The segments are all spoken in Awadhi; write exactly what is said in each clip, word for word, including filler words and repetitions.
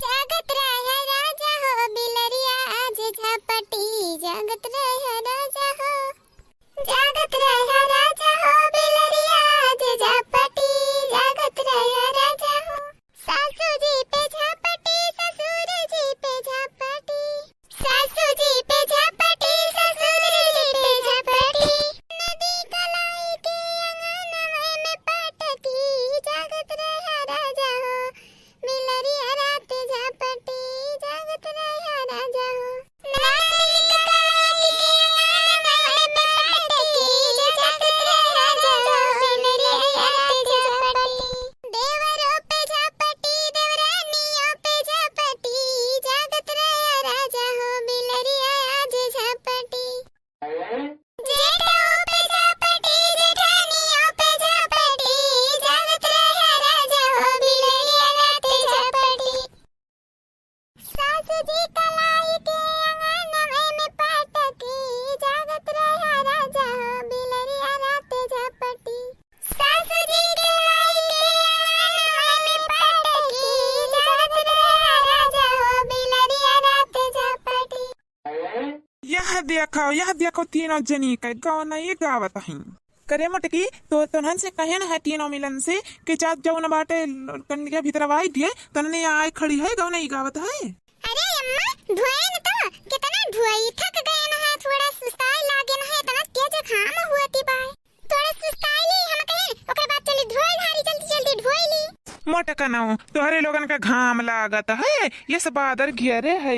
जागत रह राजा हो बिलरिया आज झापटी, जागत रह राजा हो। जागत रह राजा हो बिलरिया आज झापटी, जागत रह राजा हो। सासू जी पे झापटी, ससुर जी पे झापटी, सासू जी पे झापटी, ससुर जी पे झापटी। नदी कलाई के अंगनवे में पटकी, जागत रह राजा हो, बिलरिया रात झापटी, जागत रह राजा हो। नदी कलाई के अंगनवे में पटकी, जागत रह राजा हो, बिलरिया रात झापटी। देवरों पे झापटी, देवरानियों पे झापटी, जागत रह राजा हो, बिलरिया आज झापटी। जेठों पे झापटी, जेठानियों पे झापटी, जागत रह राजा हो, बिलरिया रात झापटी। सासू जी कलाई के अंगनवे में पटकी, जागत रह राजा हो, बिलरिया रात झापटी। सासू जी कलाई के अंगनवे में पटकी, जागत रह राजा हो, बिलरिया रात झापटी। यह देखो, यह देखो, तीनों जनी के गवनई गावत हईं। करे मोटकी, तो तोहन से कहेन है तीनों मिलन से कि जा जौन बाटे कंडिया भीतरवाई दिए, तोहने आए खड़ी है, गवनई गावत है। अरे अम्मा, धोएन तो, कितना धोई, थक गएन है, थोड़ा सुस्ताए लागेन है, इतना तेज घाम हुअती बाय। थोड़ा सुस्ताए ली, हम कहेन, ओकरे बाद चली धोए धारी, जल्दी जल्दी धोए ली। मोटकनो, तोहरे लोगन के घाम लागत है, ये सब बादर घेरे है,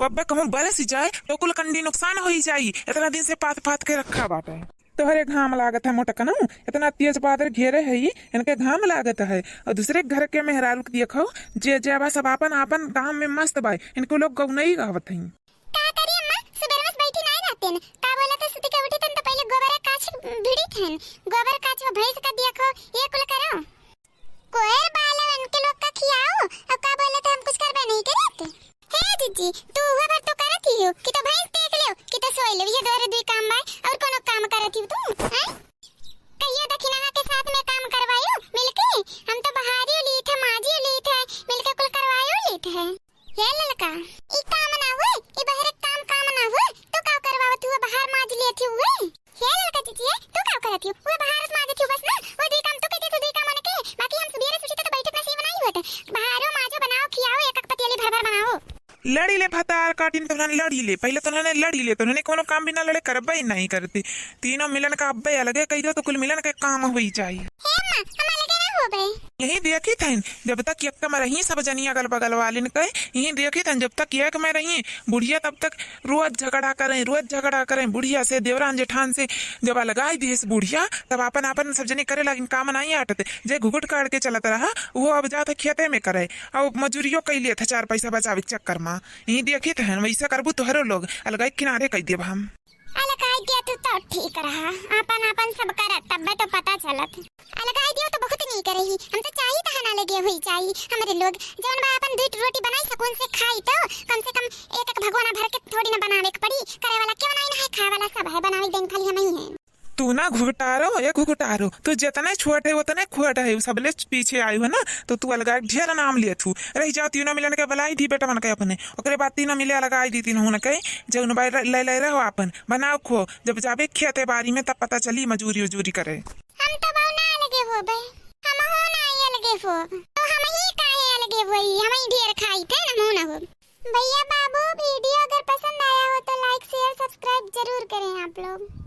अब्बे कहूँ बरस जाए तो कुल कंडी नुकसान होई जाई, इतना दिन से पात पात के रखा बाटे। तोहरे घाम लागत है मोटकनो, इतना तेज बादर घेरे है, इनके घाम लागत है। और दूसरे घर के मेहरारू के देखो, जे जे बा सब आपन आपन काम में मस्त बा, इनको लोग गौनई गावत हैं। का करी अम्मा, सुबेर में बैठी नाई रहतेन। का बोला तो सुती के उठी तन तो पहले गोबर काछ भिड़ी थेन। गोबर काछ हो भैंस का देखो, ये कुल करो। कोयर बालवन के लोग का खियाओ, अब का बोला तो हम कुछ करबे नहीं करत। हे जीजी, तू हुआ भर तो करत ही हो कि तो भैंस देख लियो कि तो सोई लो, ये दोरे दुई काम बाय और कोनो काम करत ही तू, हैं? कहियो दखिनहा के साथ में काम करवायो मिलके, हम तो बहारियो लीत है, माजियो लीत है, मिलके कुल करवायो लीत है। हे ललका, ई काम ना हुए, ई बहरे काम, काम ना हुए, तू का करवावत हुए, बहार माज लेत हुए? हे ललका जीजी, तू का करत हियो? हुए बहार माजत हियो बस ना, वो दुई काम तू कहते, तू दुई काम उनके, बाकी हम सुबेरे सुचित तो बैठक नसीब नहीं होत। बहारो माजो, बनाओ, खियाओ, एक एक पतियली भर भर बनाओ। लड़ी ले भतार काटिन, तोहने लड़ी ले, पहले तोहने लड़ी ले, तोहने कोनो काम बिना लड़े करबे ही नहीं करती। तीनों मिलन का अब्बे अलगे कह दो तो कुल मिलन के काम होई जाई। हे अम्मा, हम अलगे ना होबे। यही देखी थन, जब तक यक्का में रही सब जनी अगल बगल वालिन के, यही देखी थन जब तक एक में रही बुढ़िया तब तक रोज झगड़ा करें, रोज झगड़ा करें बुढ़िया से, देवरान जेठान से। जब अलगाई दिहिस बुढ़िया तब आपन आपन सब जनी करे लागिन, काम नाई आटत। जे घुघुट काढ़ के चलत रहा वो अब जात खेते में करे, अब मजूरियो कई लेत है चार पैसा बचावे के चक्कर में। यही देखी थन, वैसा करबू तोहरो लोग, अलगाई किनारे कई देब हम। अलगाई दिया तू तो ठीक रहा, आपन आपन सब करत, तब्बे तो पता चलत। अलगाई दियो तो बहुत नीक रही, हम तो चाही तहा ना लगे हुई चाही। हमरे लोग जौन बा आपन दुई रोटी बनाई सुकून से खाई तो कम से कम एक एक भगोना भर के थोड़ी ना बनावे के पड़ी। करे वाला क्यों नहीं ना है, खाए वाला सब है, बनावे देन खाली हम ही हैं। तू ना घुघटारो, ए घुघटारो, तू जितने छोट है उतने खोट है, उ सबले पीछे आयु है ना, तो तू अलगाई ढेर नाम लेत हूँ। रह जाओ तीनों मिलन के बुलाई दी बेटवन के अपने, ओकरे बाद तीनों मिले अलगाई दी तीनों के, जौन बा ले ले रहो आपन, बनाओ खो, जब जाबे खेते बारी में तब पता चली मजूरी उजूरी करे। हम तो बहू ना अलगे होबे, हम हो ना अलगे होब, तो हम ही काहे अलगे होई, हम ही ढेर खाई थे, हम हो ना होब। भैया बाबू, video अगर पसंद आया हो तो like, share, subscribe जरूर करें आप लोग।